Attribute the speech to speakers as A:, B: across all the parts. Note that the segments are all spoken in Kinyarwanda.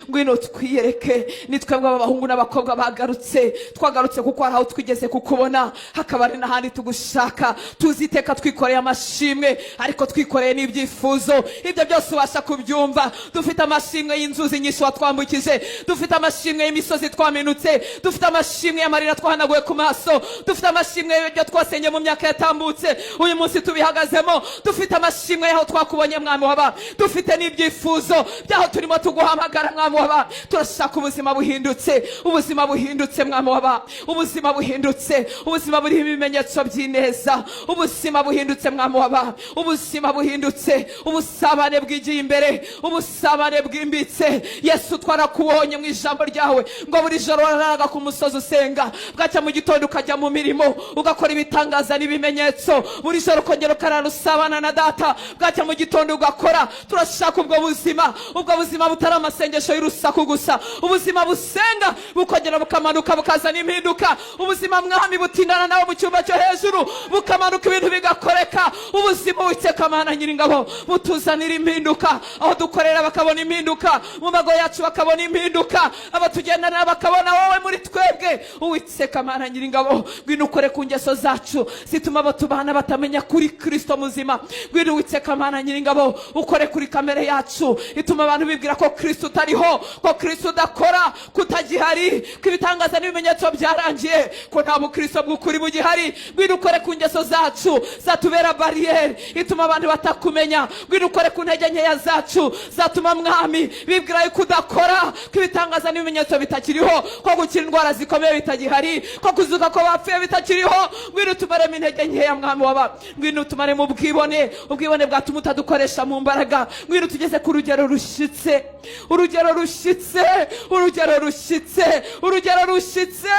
A: Ngwino twiyereke. Ni twebwe abahungu n'abakobwa bagarutse. Twagarutse kuko hari aho twigeze kukubona, hakaba hari n'ahandi tugushaka. Tuzi iteka twikoreye amashimwe, ariko twikoreye n'ibyifuzo. Ibyo byose ubasha kubyumva. Dufite amashimwe y'inzuzi nyinshi watwambukije, dufite amashimwe y'imisozi twaminutse, dufite amashimwe y'amarira twahanaguye ku maso, dufite amashimwe y'ibyo twasengeye mu myaka yatambutse, uyu munsi tubihagazemo. Dufite amashimwe y'aho twakubonye, Mwami waba. Dufite n'ibyifuzo by'aho turimo tuguhamagara, Mwami waba. Turashaka ubuzima buhindutse, ubuzima buhindutse, Mwami waba, ubuzima buhindutse, ubuzima buriho ibimenyetso by'ineza, ubuzima buhindutse, Mwami waba, ubuzima buhindutse, ubusabane bwigiye imbere, ubusabane bwimbitse. Yesu, twarakubonye mu ijambo ryawe ngo buri joro wararaga ku musozi usenga, bwacya mu gitondo ukajya mu mirimo, ugakora ibitangaza n'ibimenyetso. Buri joro ukongera ukarara usabana na Data, bwacya mu gitondo ugakora. Turashaka ubwo buzima, ubwo buzima butari amasengesho y'urusaku gusa, ubuzima busenga bukongera bukamanuka bukazana impinduka, ubuzima, Mwami, butindana nawe mu cyumba cyo hejuru, bukamanuka ibintu bigakoreka, ubuzima, Uwiteka Mana Nyiringabo, butuzanira impinduka, aho dukorera bakabona impinduka, mu mago yacu bakabona impinduka, abatugendana bakabona wowe muri twebwe. Uwiteka Mana Nyiringabo, ngwino ukore ku ngeso zacu zituma abo tubana batamenya kuri Kristo muzima. Ngwino, Uwiteka Mana Nyiringabo, ukore kuri kamere yacu ituma abantu bibwira ko Kristo utariho, ko Kristo udakora, ko utagihari, ko ibitangaza n'ibimenyetso byarangiye, ko nta bukristo bw'ukuri bugihari. Ngwino ukore ku ngeso zacu zatubera bariyeri ituma abantu batakumenya. Ngwino ukore ku ntege nkeya zacu zatuma, Mwami, bibwira yuko udakora, ko ibitangaza n'ibimenyetso bitakiriho, ko gukira indwara zikomeye bitagihari, ko kuzuka ko bapfuye bitakiriho. Ngwino utumaremo intege nkeya, Mwami waba. Ngwino utumaremo ubwibone, ubwibone bwatuma utadukoresha mu mbaraga. Ngwino tugeze ku rugero rushyitse, urugero rushyitse, urugero rushyitse, urugero rushyitse,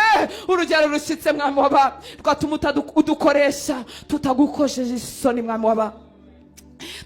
A: urugero rushyitse, Mwami waba, rwatuma udukoresha tutagukojeje isoni, Mwami waba,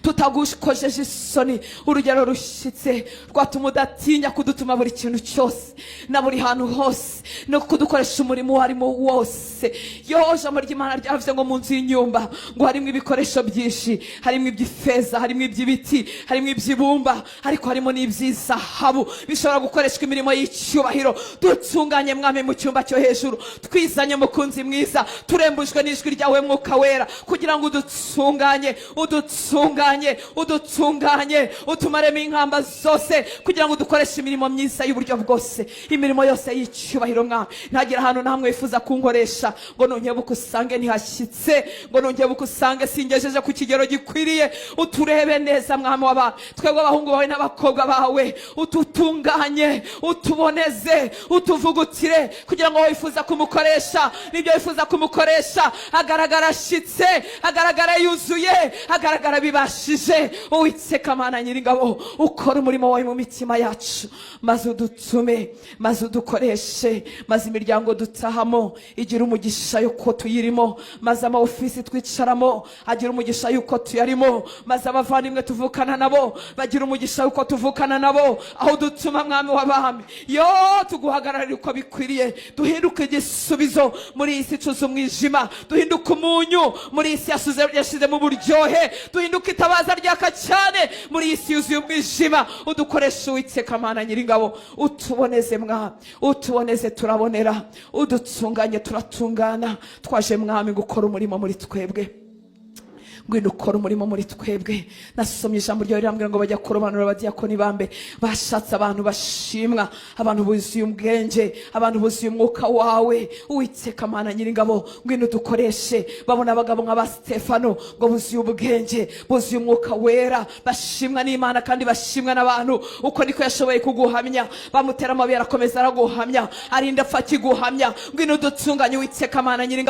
A: tutagukojeje isoni, urugero rushyitse rwatuma udatinya kudutuma buri kintu cyose na buri hantu hose no kudukoresha umurimo uwo arimo wose. Yo, ijambo ry'Imana ryavuze ngo mu nzu y'inyumba ngo harimo ibikoresho byinshi, harimo iby'ifeza, harimo iby'ibiti, harimo iby'ibumba, ariko harimo n'iby'izahabu bishobora gukoreshwa imirimo y'icyubahiro. Dutunganye, Mwami, mu cyumba cyo hejuru. Twizanye, Mukunzi mwiza, turembujwe n'ijwi ryawe, Mwuka Wera, kugira ngo udutunganye, udutunganye, udutunganye, utumaremo inkamba zose, kugira ngo dukoreshe imirimo myiza y'uburyo bwose, imirimo yose y'icyubahiro. Mwami, ntagira ahantu na hamwe wifuza kunkoresha ngo nunkebuke usange ntihashyitse, ngo nunkebuke usange singejeje ku kigero gikwiriye. Uturebe neza, Mwami w'abantu, twebwe abahungu bawe n'abakobwa bawe, ututunganye, utuboneze, utuvugutire, kugira ngo wifuza kumukoresha n'ibyo wifuza kumukoresha agaragara ashyitse, agaragara yuzuye, agaragara bibashije. Uwiteka Mana Nyiringabo, ukora umurimo wawe mu mitima yacu, maze udutume, maze udukoreshe, maze imiryango dutahamo igira umugisha yuko tuyirimo, maze ama ofisi twicaramo agira umugisha yuko tuyarimo, maze abavandimwe tuvukana nabo bagira umugisha yuko tuvukana nabo. Aho dutuma, Mwami w'abami, yo tuguhagararira uko bikwiriye, duhinduke igisubizo muri iyi si icuze umwijima, duhinduke umunyu muri iyi si yashizemo uburyohe, duhinduke itabaza ryaka cyane muri iyi si yuzuye umwijima. Udukoreshe, Uwiteka Mana Nyiringabo. Utuboneze, Mwami, utuboneze turabonera, udutunganye turatungana. Twaje, Mwami, gukora umurimo muri twebwe. Ngwino ukora umurimo muri twebwe. Nasomye ijambo ryawe rirambwira ngo bajya kurobanura abadiyakoni bambe, bashatse abantu bashimwa, abantu buzuye ubwenge, abantu buzuye umwuka wawe. Uwiteka Mana Nyiringabo, ngwino dukoreshe. Babona abagabo nka ba Stefano ngo buzuye ubwenge, buzuye Umwuka Wera, bashimwa n'Imana kandi bashimwa n'abantu. Uko niko yashoboye kuguhamya. Bamutera amabuye, arakomeza araguhamya, arinda apfa akiguhamya. Ngwino dutunganye, Uwiteka Mana Nyiringabo.